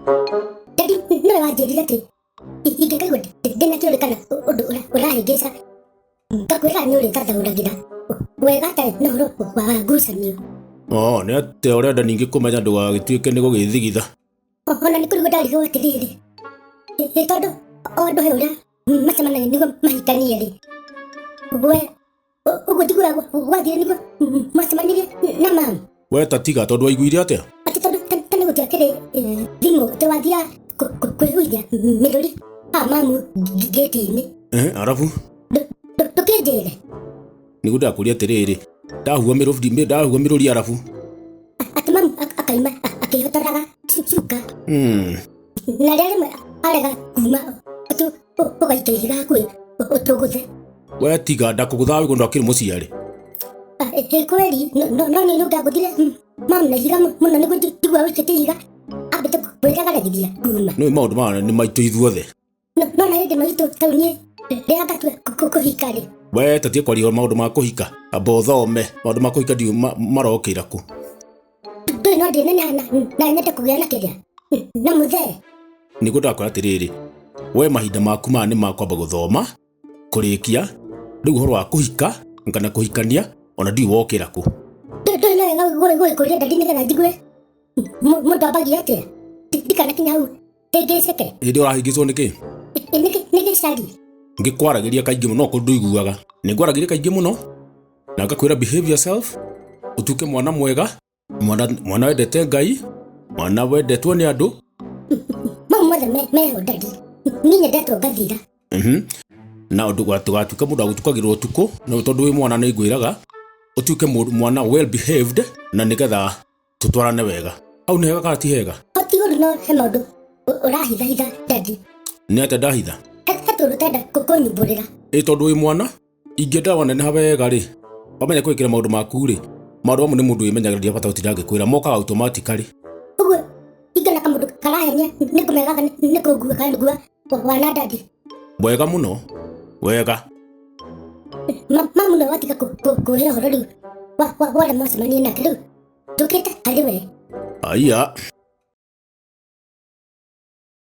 Daddy nĩwe wanjĩrire atĩ ingĩkaigua ndĩna kĩũria kana ũndũ ũrahĩngĩca ngakwĩra nĩ ũrĩthathaũragĩra wega atarĩ na ũhoro wa ngucanio. Oo, nĩ atĩa ũrenda ningĩ kũmenya ndũgagĩtuĩke nĩ gũgĩthigitha? Ona nĩ kũrigwo ndarigwo atĩrĩrĩ, ĩ tondũ o andũ he ũrĩa macemanagia nĩguo mahikanie rĩ, we ũguo tiguo gwathire nĩguo mwacemanirie na mamu? We ta tiga tondũ waiguire atĩa? Atĩ tondũ tene gũtiakĩrĩ thimũ atĩ wathiaga kwĩhuithia mĩrũri a mamu ngĩti-inĩ. Eh, arabu? Ndũkĩnjĩre. Nĩguo ndakũria atĩrĩrĩ, ndahua mĩrũri ndahua mĩrũri arabu? Atĩ mamu akaima akĩhotoraga cuka. Na rĩrĩa rĩmwe arega kuma atĩ ũgaikia ihiga hakuhĩ ũtũgũthe. We tiga ndakũgũthaga wĩ kũndũ akĩrĩ mũciarĩ. Ĩ kweli no no nĩ ndangũthire mamu na ihiga mũno nĩguo njigua ũikĩtie ihiga ambĩte kwĩregaragithia kuma. Nĩũĩ maũndũ maya nĩ maitũ ithuothe. No na hĩndĩ maitũ tau niĩ rĩrĩa ngatua kũhika rĩ. We ta tiga kwaria maũndũ ma kũhika, amba ũthome maũndũ ma kũhika ndiũĩ marokĩra kũ. Ndũĩ no ndĩneneha na nyende kũgĩa na kĩrĩa na mũthee. Nĩguo ndakwĩra atĩrĩrĩ, we mahinda maku maya nĩ ma kwamba gũthoma, kũrĩkia, rĩu ũhoro wa kũhika kana kũhikania ona ndiũĩ wokĩra kũ. Ndũĩ no wega gũgĩkũria ndadi nĩgetha njigue mũndũ ambagia atĩa ndikanakinya hau hĩngĩcĩke. Hĩndĩ ũrahĩngĩcwo nĩ kĩ? Nĩ gĩcari. Ngĩkwaragĩria kaingĩ mũno no ndũiguaga. Nĩ ngwaragĩria kaingĩ mũno na ngakwĩra behave yourself, ũtuĩke mwana mwega, mwana mwana wendete Ngai, mwana wendetwo nĩ andũ. Mau mothe meho ndadi. Niĩ nyendetwo ngathira. Na ndũgatuĩke mũndũ wa gũtukagĩrwo ũtukũ, no tondũ wĩ mwana nĩ ngwĩraga ũtuĩke mwana well behaved na nĩgetha tũtwarane wega. Hau nĩ hega kana ti hega? Ti ũru no he maũndũ ũrahithahitha daddy. Nĩ atĩa ndahitha? He tũndũ ũtenda kũnyumbũrĩra. Ĩ tondũ wĩ mwana, ingĩenda waneneha wega rĩ, wamenya kwĩkĩra maũndũ maku rĩ, maũndũ mamwe nĩ mũndũ wĩmenyagĩrĩra ndirabata gũtinda ngĩkwĩra, mokaga automatically. Ũguo ingĩona kamũndũ karahenia nĩ kũmenya gaka nĩ kũngua karangua wana daddy. Wega mũno, wega. Mamu nĩwe watiga kũhe ũhoro rĩu wa ũrĩa mwacemanirie nake rĩu njũkĩte harĩ we. Aya.